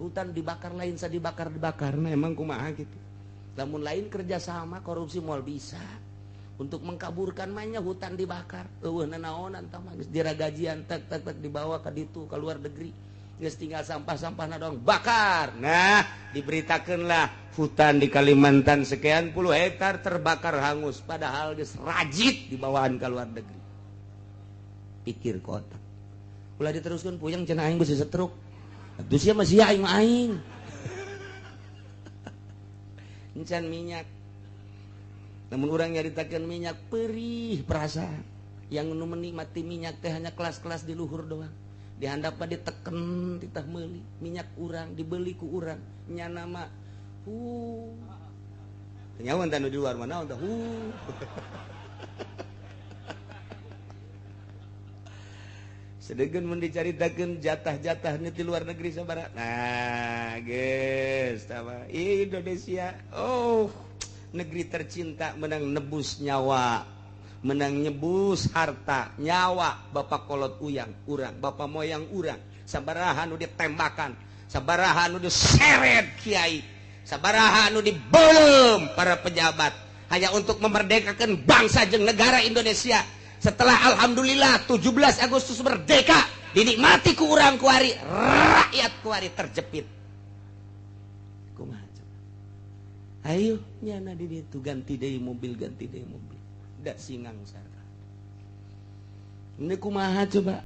Hutan dibakar lain sa dibakar dibakar. Nah, emang kumaha gitu. Namun lain kerjasama korupsi moal bisa untuk mengkaburkan manya hutan dibakar. Eueuh nanaonan tah mah geus diragajian tek tek tek dibawa ka ditu ka luar negeri. Geus tinggal sampah-sampahna doang bakar. Nah, diberitakeunlah hutan di Kalimantan sekian puluh hektar terbakar hangus, padahal geus rajit dibawaan ke luar negeri. Pikir kotak. Ulah diteruskeun, puyeng cenah, aing geus setruk. Atuh sia mah sia, aing mah aing. Encan minyak. Namun orang nyaritakeun minyak perih perasaan. Yang nu menikmati minyak teh hanya kelas-kelas di luhur doang. Di handap diteken titah meuli minyak urang, dibeli ku urang nyana mah nyawa di luar mana udah. Sedangkan mun dicaritakeun jatah-jatahnya di luar negeri sabaraha. Nah, geus tah Indonesia, oh, negeri tercinta, menang nebus nyawa, menang nyebus harta, nyawa bapak kolot uyang urang, bapak moyang urang sabaraha nu ditembakan, sabaraha nu diseret kiai, sabaraha nu dibelum para pejabat hanya untuk memerdekakan bangsa jeung negara Indonesia. Setelah alhamdulillah 17 Agustus merdeka dinikmati ku urang kuari, rakyat kuari terjepit. Kumaha coba? Ayo nyana di ditu ganti deui mobil, ganti deui mobil, dak singang sarta. Ini kumaha coba?